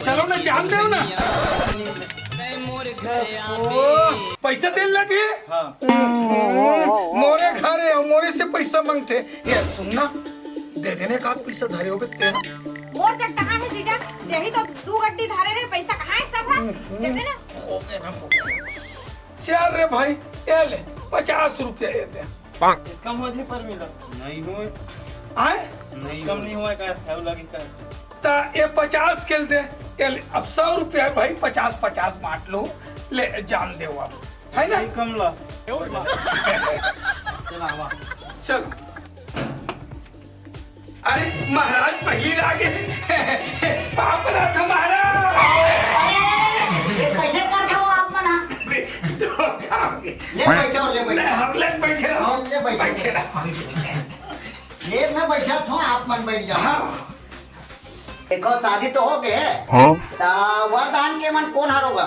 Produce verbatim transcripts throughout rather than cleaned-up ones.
चलो ना, जान देव ना। ओ, पैसा देन लगे? हाँ। मोरे घर हे, मोरे से पैसा मांगथे। ये सुन ना, दे देने का पैसा धरे होबे तेरा। मोर जग कहाँ हे जीजा? यही तो दू गड्डी धरे रहे, पैसा कहाँ हे सब हे? दे देना। हो गया ना, हो गया। चल रे भाई, ये ले, पचास रुपया ये दे। कम हो जी पर मिला। नहीं होय। आय? नहीं कम होय। नहीं होय का, खाऊ लागी का? ता ये पचास के दे, ये ले, अब सौ रुपया हे भाई, पचास पचास बांट लो, ले जान देव अब, है ना? नहीं कम ला। चला, वाह। चलो। अरे महाराज, पहिली लागे। पाप रहा था महाराज। अरे, ये कैसे करत हो आप मन? धोखा हो गया। ले बैठो, ले बैठो। ले, हम ले बैठे रहो। ले बैठो। बैठे रहो। ले मैं बैठा हूँ, आप मन बैठ जाओ। हाँ। देखो, शादी तो हो गए हे। हाँ। ता वरदान के मन कोन हरोगा?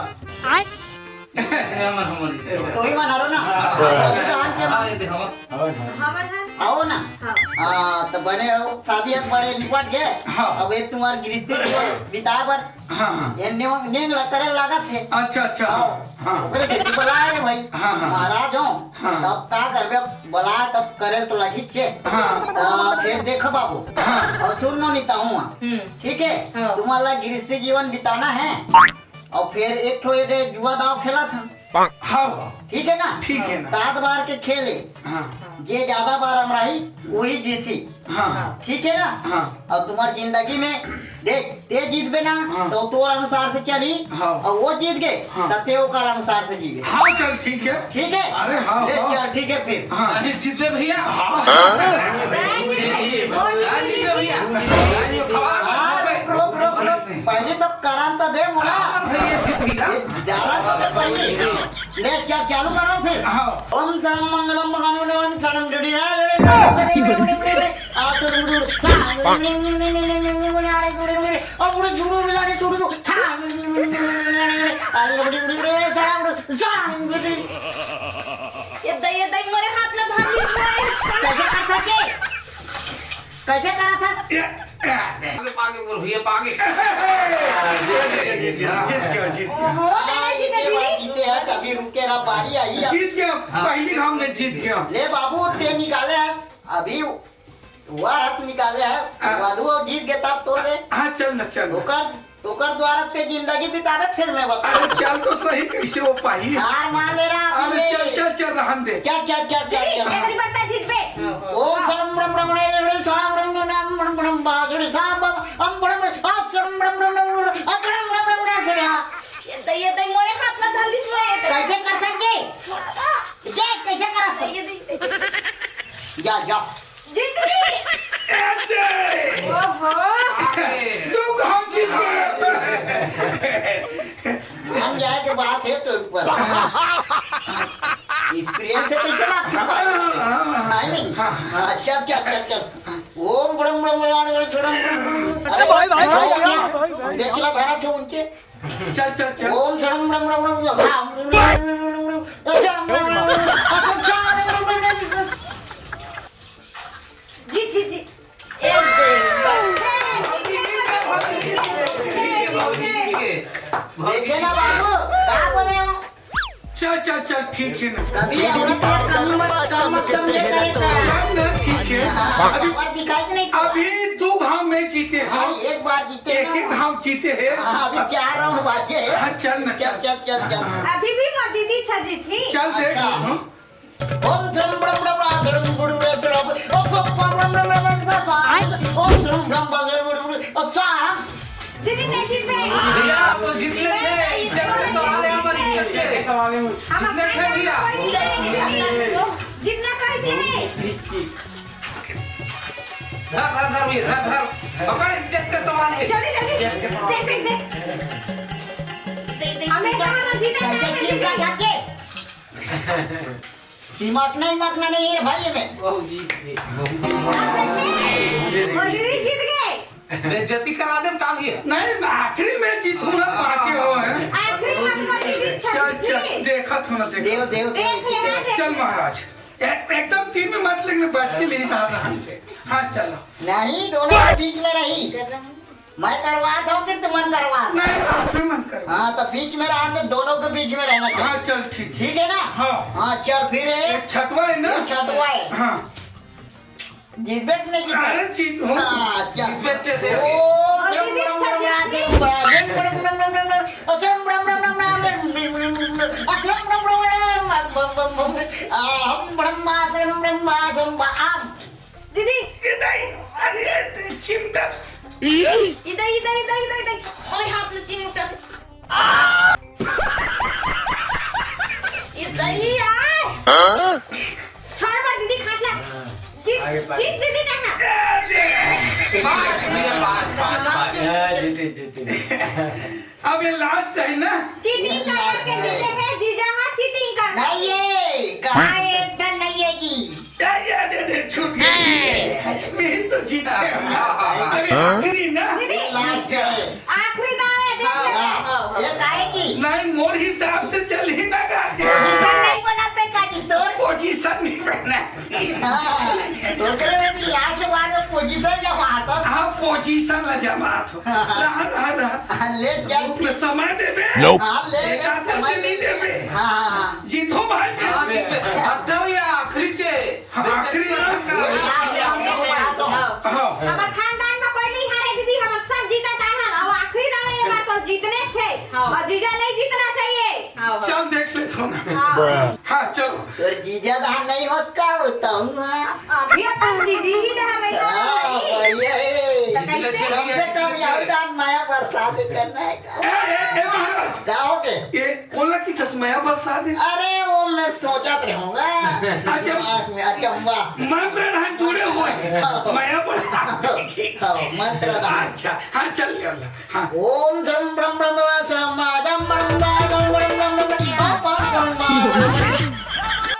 तो ही मन हरो ना। हाँ। वरदान के मन। हाँ, ये देखो। हमन हन। आओ ना। हाँ। हाँ, तो बने हो, शादी एक बड़े निपट गए। हाँ। अब एक तुम्हार गृहस्थी जीवन बिता बर। हाँ, हाँ। ये नेंग, नेंग ला करे लागत हे। अच्छा, अच्छा। आओ। हाँ। ओकरे से तो बुलाए रे भाई। हाँ, हाँ। महाराज हो। हाँ। तब का करबे, बुलाए तब करे तो लगी छे। हाँ। तो फिर देखो बाबू। हाँ। और सुन नो नहीं तो हुआ। हम्म। ठीक है? हाँ। तुम्हारा गृहस्थी जीवन बिताना है। और फिर एक ठो ये दे जुआ दाव खेला था। हाँ, हाँ। ठीक है ना? ठीक है ना। सात बार के खेले। हाँ। जे ज्यादा बार अमराही, वही जीती। हाँ। ठीक है ना? हाँ। और तुम्हार जिंदगी में देख, ते जीतबे ना, हाँ। तो तोर अनुसार से चली, हाँ। और वो जीत गए, हाँ। तो ते ओकर अनुसार से जीवे। हाँ, चल, ठीक है। ठीक है? अरे, हाँ, ले, हाँ। चल, ठीक है फिर। हाँ। नहीं जीतबे भैया। हाँ। नहीं जीतबे। नहीं जीतबे भैया। नहीं जीतबे, खवा दो, हाँ, खवा दो। रुक, रुक, रुक, रुक। पहले तो करन तो दे मोला। हाँ, भैया, जीत गया। ये डाला तो दे पहले। ले, चल, चालू करो फिर। हाँ। ओम सर्वमंगलम भगवान ओम सर्वम डुडी रा डुडी रा डुडी रा डुडी रा। आ सर्वम डुडी रा डुडी रा डुडी रा। आ सर्वम डुडी रा डुडी रा डुडी रा। ये दई, ये दई, मोरे हाथ में भाग गई, छोड़, ये छोड़। कैसे कर सके? कैसे करा था? ये, ये, ये। पागे, पागे, मोर भैया, पागे। जीत गया, जीत गया। ओहो, दादा जी, ये जीत बात गई। जीते हैं, अभी रुके रहा, बारी आई अब। जीत गया, हाँ। पहली घाव में जीत गया। ले बाबू, ते निकाले है, अभी वार हाथ निकाले है, हाँ। वादू और जीत गए तब तो ले। हाँ, चल ना, चल ना। ओकर, ओकर द्वारा ते जिंदगी बितावे, फिर मैं बता। अरे चल तो सही, कैसे वो पाही? हार मान ले रहा अरे अभी। चल, चल, चल, रहन दे। चल, चल, चल, चल, चल। तेरी बता जीत पे। ओम हाँ। सरम ब्रम ब्रम रे रे रे साम ब्रम ब्रम ब्रम ब्रम ब्रम बासुरी साम बम अम ब्रम ब्रम आ सरम ब्रम ब्रम ब्रम ब्रम आ सरम ब्रम ब्रम ब्रम सरे हाँ। ये दे, ये दे, मोरे हाथ में धर ली, छोड़ ये दे। कैसे कर सकते? छोड़ दो। जय, कैसे कर सकते? ये दे, ये दे। जा, जा। जीत गई। ए दे। ओहो। तू कहाँ जीत गया? हम जाए के बात है तो ऊपर। एक्सपीरियंस से कैसे बात कर पाए? हाँ, हाँ, हाँ। नहीं, नहीं। हाँ, हाँ। अच्छा, अच्छा, अच्छा, अच्छा। ओम ब्रम ब्रम ब्रम ब्रम ब्रम ब्रम। अरे भाई, भाई, भाई, भाई, भाई। देख ला, धारा क्यों उनके? चल, चल, चल। ओम ब्रम ब्रम ब्रम ब्रम। हाँ, ब्रम ब्रम ब्रम ब्रम ब्रम। अच्छा, ब्रम ब्रम ब्रम ब्रम। जी, जी, जी। एक दे। भौजी जीत गए, भौजी जीत गए, भौजी जीत गए। देखिए ना बाबू, का बोले हो? चल, चल, चल, ठीक है ना। कभी अपने कमी मत, कम मत समझे करे। चल ना, ठीक है। हाँ, अभी, और दिखाई तो नहीं पड़ा। अभी दो घाव में जीते हम। हाँ, एक बार जीते एक ना। एक घाव जीते हैं। हाँ, अभी चार राउंड बाचे हैं। हाँ, चल ना, चल, चल। चल, चल, चल। हाँ। अभी भी मोदी दी अच्छा जीती। चल, देख अच्छा। हम। ओम धम ब्रम ब्रम ब्रम धम गुरु रे ब्रम। ओम ब्रम ब्रम ब्रम ब्रम ब्रम सा सा। ओम धम ब्रम ब्रम ब्रम ब्रम सा। दीदी, मैं जीत गई। भैया, आप तो जीत लेते हैं। इज्जत का सवाल है, हमारी इज्जत के। हम जीत लेते हैं भैया। जीतना कैसे है? धर, धर, धर भैया, धर, धर। पकड़, इज्जत का सवाल है। जल्दी, जल्दी। देख, देख, देख। दे, दे। हमें कहाँ ना जीता, कहाँ ना जीता। चिमटा जाके। चिमटना ही मटना नहीं है भाई, ये में। बहुत जीत गए। और दीदी जीत गए। बेइज्जती करा दे, काम ही है। नहीं, मैं आखिरी में जीतूंगा, पांचे हो हैं। आखिरी में आपका दीदी चल, चल, जीत। देखा थो ना, देखा। देव, देव, देख देव। ले, देख चल ले। महाराज, ए-, एकदम तीन में मत लेंगे, बैठ के ले रहा रहन दे। हाँ, चलो। नहीं, दोनों के बीच में रही। मैं करवात हूँ कि तुमन करवात? नहीं, आप ही मन करवा। हाँ, तो बीच में रहा, तो दोनों के बीच में रहना चाहिए। हाँ, चल, ठीक। ठीक है ना? हाँ। हाँ, चल फिर। ये छठवा है ना? ये छठवा है। हाँ। जीत बैठ नहीं जीत। अरे, जीत हूँ। हाँ, चल। जीत बैठ, चल, चल। ओ, और दीदी, अच्छा, जीत, जीत। अहम ब्रह्मास्म ब्रह्मास्म आम। दीदी। ये दाई, अरे, ये चिमटा। इधर, इधर, इधर, इधर, इधर। अरे, हाथ में चिमटा। ये दाई, आय। हाँ? छोड़, मार दीदी, खाट ला। जीत, आगे पास। जीत, दीदी, जाना। पाँच, मेरे पाँच, पाँच, पाँच। हाँ, जीते, जीते। अब ये last है ना? चीटिंग ये कर last करके है। जीते हैं जीजा, हाँ, चीटिंग कर। नहीं, ये कहाँ एक टन नहीं है जी? क्या याद है, दे, छूट गई पीछे। मैं तो जीत गया। हाँ, हाँ, हाँ। अभी हाँ? आखिरी ना? दीदी, ये last है। आखिरी दाव है, देख हाँ, ले। हाँ, हाँ। ये काहे की? नहीं, मोर हिसाब से चल ही ना गा। पोजीशन नहीं बनाते का जी तोर? पोजीशन नहीं बना। हाँ, ओकरे में भी लाख बार में पोजीशन जब आता था। हाँ, पोजीशन ला जमात हो। हाँ, हाँ। रहा, रहा, रहा। हाँ, ले चल। रुक, समय देबे। Nope। हाँ, ले, एक ले, आध समय दिन नहीं दे। देबे। हाँ, हाँ, हाँ। जीतो भाई, हाँ, जीत। अच्छा भैया, आखिरी चे। हाँ, आखिरी हाँ, हाँ, हाँ, हाँ। हाँ। हमार खानदान में कोई नहीं हारे दीदी, हम सब जीता था, हाँ, अब आखिरी दाव ये बार तो जीतने थे। हाँ। और जीजा नहीं जीतना चाहिए। हाँ, हाँ। चल देख ले तो ना। हाँ। हाँ, चलो। तो जीजा धान नहीं होस का होता हूँ, हाँ। अभी अपन दीदी ही ना हमें हाँ, भाई। बढ़िया है। तो कैसे? कम से कम यही दान माया बरसा दे करना है का? ए, ए, ए, महाराज। का हो गए? ये कोला की तस माया बरसा दे। अरे, वो मैं सोचत रहूंगा। अच्छा। दिमाग में, अच्छा, वाह। मंत्र धान जुड़े हुए हैं। हाँ। माया बरसा दे। हाँ, मंत्र धान। अच्छा, हाँ, चल ले अल्लाह। हाँ। ओम झम ब्रम ब्रम ब्रम ब्रम ब्रम ब्रम ब्रम ब्रम ब्रम ब्रम ब्रम।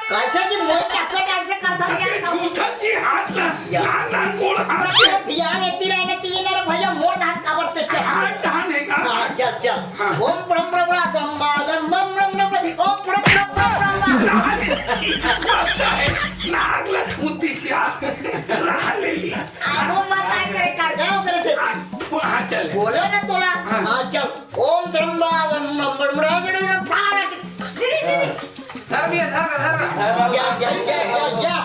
कैसे कि मोए चक्कर डांस करता अबे क्या? झूठा जी हाथ ना, या। लाल लाल गोल हाथ अरे के। ध्यान एती रहना चाहिए ना रे भैया, मोर धान काबर ते चल। हाथ धान है का? हाँ, चल, चल। हाँ। ओम ब्रम ब्रम ब्रम संवादम ब्रम ब्रम ब्रम ब्रम। ओम ब्रम ब्रम ब्रम ब्रम। नाग, पता है, नाग ला थूती सिया। रहा ले लिया। आ, वो मत आ करे कर जाओ करे से। आ, हाँ, चल। बोलो ना तोला। हाँ। हाँ, चल। ओम त्र्यंबा, ओम नंबर मुड़ा, मुड़ा, मुड़ा, फाड़ा। धर भैया, धर का, धर का। या, या, या, या, या।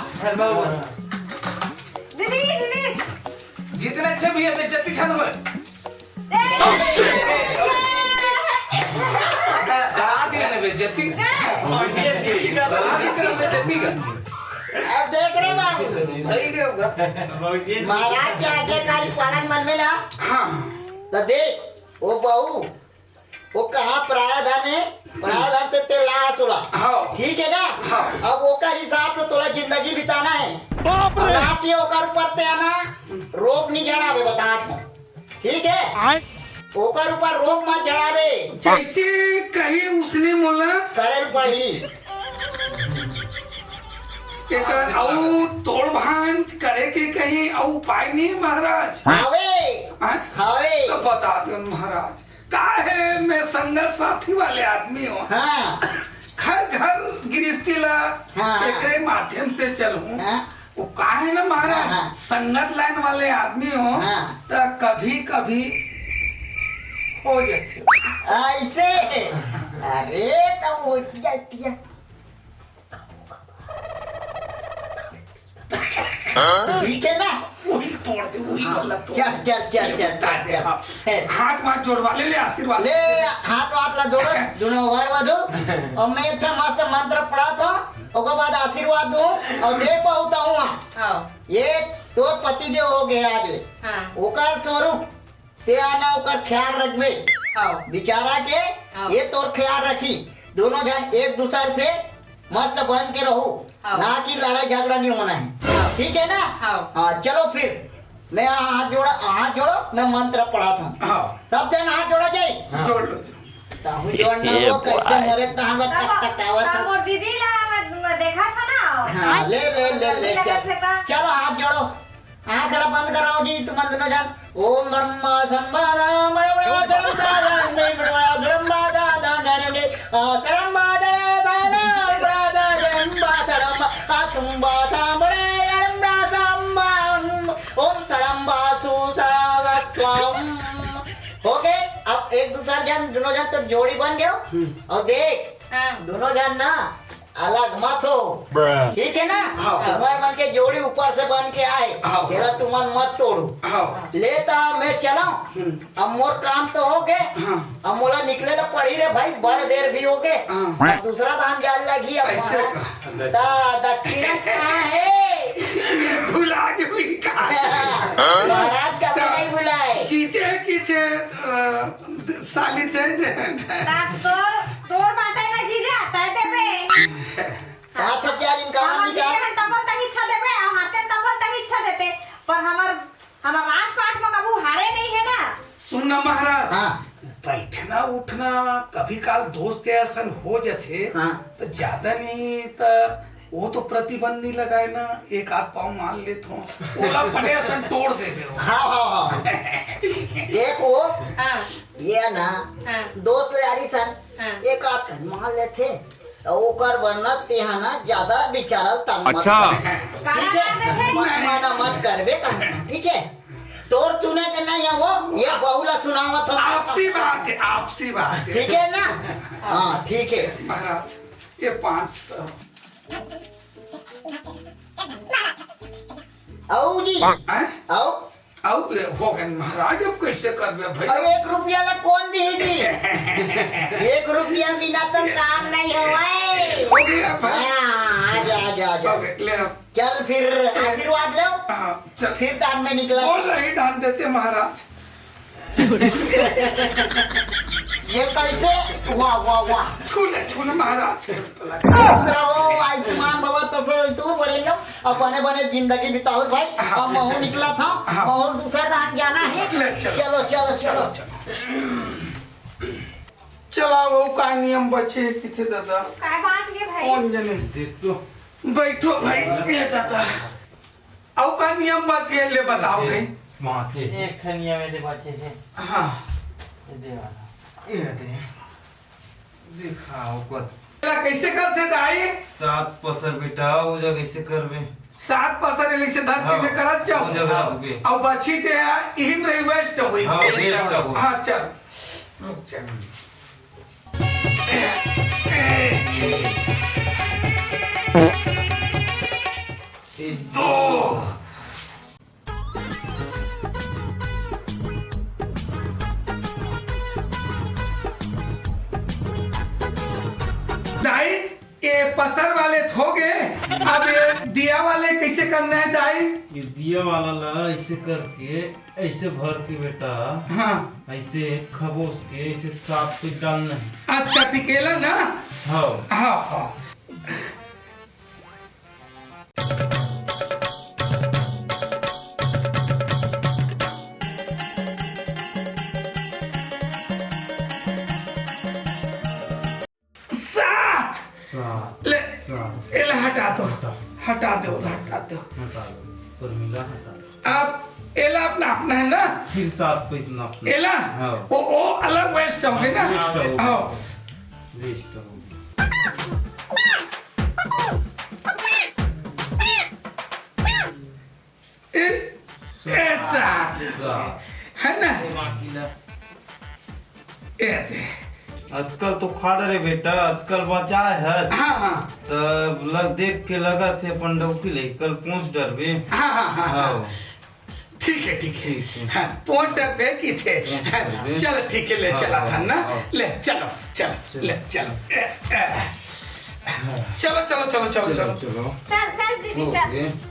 दीदी, दीदी। जितने अच्छे भैया, बेइज्जती छन हुए। करा दी ना बेइज्जती। करा दी तेरा बेइज्जती का। अब देख रहे बाबू। सही के होगा। महाराज के आज्ञाकारी पालन मन में ना। हाँ। तो देख, वो बहू, वो कहा पराया धन है, पराया धन से तेल ला सुला। हाँ। ठीक है ना? हाँ। अब ओकर हिसाब से तोला जिंदगी बिताना है। बाप रे। अब ना कि ओकर ऊपर ते आना, रोप नहीं चढ़ावे, बता दूं। ठीक है? आय। ओकर ऊपर रोप मत चढ़ावे। जैसे कही उसने मोला। करे पड़ी। एकर अउ तोड़ भांज करे के कहीं अउ उपाय नहीं है महाराज? हावे। हाँ? हावे। तो बता दो महाराज, का है मैं संगत साथी वाले आदमी हूँ। हाँ। घर घर गिरस्ती ला हाँ। एकरे माध्यम से चलहूँ। हाँ। वो का है ना महाराज, हाँ, हाँ। संगत लाइन वाले आदमी हो हाँ। तो कभी कभी हो जाते। ऐसे? अरे तो हो जाती है। ठीक है ना? वही तोड़ दे, वही हाँ, गलत तोड़ चल, दे। चल, चल, ये चल, बता चल, दे, चल। हाँ। है। हाथ वाथ जोड़वा ले, ले आशीर्वाद ले, दे। हाथ वाथ ला जोड़ो, दोनों वर वधू। और मैं एक ठो मस्त मंत्र पढ़ा था, ओकर बाद आशीर्वाद दूँ और देख बहुत हूँ। हाँ। ये तोर पति देव हो गए आज ले। हाँ। ओकर स्वरूप ते आना ओकर ख्याल रखबे। हाँ। बिचारा के हाँ। ये तोर ख्याल रखी। दोनों जन एक दूसर से मस्त बन के रहो, हाँ। ना कि लड़ाई झगड़ा नहीं होना है। हाँ। ठीक है ना? हाँ। हाँ, चलो फिर मैं हाथ जोड़ा, हाथ जोड़ो, मैं मंत्र पढ़ाता हूँ। हाँ। सब जन हाथ जोड़ा जाए। हाँ। जोड़ लो। तहु जोड़ ना ये वो कैसे बोल। मोरे तहाँ में तब, टकटकावत तब है। मोर दीदी ला मैं, मैं देखा था ना। हाँ, ले, ले, ले, ले, लगा चल। थे तब। चलो हाथ जोड़ो। आँख ला बंद कराओ जी, तुम दोनों जन। ओम ब्रह्मा संबारा मणिमणा संबारा मणिमणा संबारा दादा नने आ संबारा दादा ब्रादा संबा संबा आ संबा संबा संबा संबा ओम संबा सु संबा स्वाम। जन, दोनों जन तो जोड़ी बन गयो। हम्म। अउ देख, हाँ। दोनों जन ना अलग मत हो। ठीक है ना? हाँ। तुम्हार मन के जोड़ी ऊपर से बन के आए, हाँ। तेला तुमन मत तोड़ो। हाँ। ले ता मैं चलाऊं। हम्म। अब मोर काम तो हो गए। हाँ। अब मोला निकले ला पड़ी रे भाई, बड़ देर भी हो गए। हाँ। अब दूसरा धाम जान लगी। अब ऐसे महाराज, का? ता दक्षिणा कहाँ है? भुला के भी कहा। महाराज का तो नहीं बुलाए। जीते की थे, अ, साली दे दे। ता तोर, तोर बाटे ना जीजा, तय देबे। पाँच हजार इनका हमर निकाल। जीजा हन तबल तही इच्छा देबे, आ हाथे तबल तही इच्छा देते, पर हमर, हमर राजपाट में कभू हारे नहीं है ना। सुन ना महाराज, हाँ। बैठना उठना कभी काल दोस्त या असन हो जथे, हाँ। तो ज्यादा नहीं तो वो तो प्रतिबंध नहीं लगाए ना, एक आध पाँव मान लेत हो, ओला बने असन तोड़ देबे हो। हाँ, हाँ, हाँ। एक वो, हाँ। ये ना, हाँ। दोस्त यारी सन, हाँ। एक आध कन मान लेथे, ओकर वरना तेहा ना ज्यादा विचारल तंग मत अच्छा। कर। काला ठीक है? कर देथे। मना मत करबे, ठीक है? तोर सुने के नहीं है वो, ये बहू ला सुनावत हो। आपसी बात है, आपसी बात है। ठीक है ना? हाँ, ठीक है। महाराज, ये पाँच सौ। आओ जी। हैं? आओ। आओ, ये हो गए महाराज, अब कैसे करबे भाई? अरे, एक रुपया ला कौन दी जी? एक रुपया बिना तो काम नहीं होवे। हो गया भाई। हाँ, आजा, आजा, आजा। हो गए, ले अब। चल फिर आशीर्वाद लो। हाँ, चल। फिर दान में निकला। बोल रही दान देते महाराज। ये कैसे? वाह, वाह, वाह। छू ले, छू ले महाराज के। सर्व आयुष्मान भव, तो फिर तू बोले लो, अब बने बने जिंदगी बिताओ भाई। हाँ। अब महू निकला था, हाँ। महू दूसरा धाम जाना है। ले, चलो, चलो, चलो, चलो। चलो, चलो। चला, वो का नियम बचे है किथे दादा? काय बाँच गे भाई? कौन जने? देख तो। बैठो भाई, ये दादा। अउ का नियम बाँच गे, ले बताओ भाई। बाँचे। एक ठन नियम एदे बाँचे हे। हाँ। ये दे वाला। ये दे। दिखाओ कर। एला कैसे करथे दाई? सात पसर बेटा, वो जगह कैसे करबे? सात पसर एली से धर के हाँ, मैं करत जाऊँ। वो जगह रखबे। अउ बची ते इही में रही, waste होई। हाँ, waste होई। हाँ, चल। रुक, चल। एक, एक, दो। दाई, ये पसर वाले तो हो गए, अब ये दिया वाले कैसे करना है दाई? ये दिया वाला ला ऐसे करके, ऐसे भर के बेटा, हाँ। ऐसे खबोस के, ऐसे साफ पे डालना है। अच्छा, तिकेला ना? हाँ। हाँ, हाँ। सात। सात। ले, सात। एला हटा दो। हटा। हटा दो, हटा दो। हटा दो। शर्मिला हटा दो। आप एला अपना, अपना है ना? फिर सात पे इतना अपना। एला? हाँ। वो, वो अलग waste हो गए ना? Waste हो गए। हाँ। Waste हो गए। ए, ए सात। है ना? ए दे। आजकल तो खाड़ रे बेटा, आजकल बचाए है। हाँ, हाँ। तब लग, देख के लगा थे अपन डौकी ले, कल पहुंच डरबे। हाँ, हाँ, हाँ, हाँ। हाँ। ठीक है, ठीक है। ठीक है। हाँ, पहुंच डरबे की थे। पहुंच डरबे। चल, ठीक है, ले हाँ, चला हाँ, था ना। हाँ। ले, चलो, चलो, चलो। ले, चलो। ए, ए। चलो, चलो, चलो, चलो, चलो, चलो। चलो। चल, चल दीदी, चल। OK।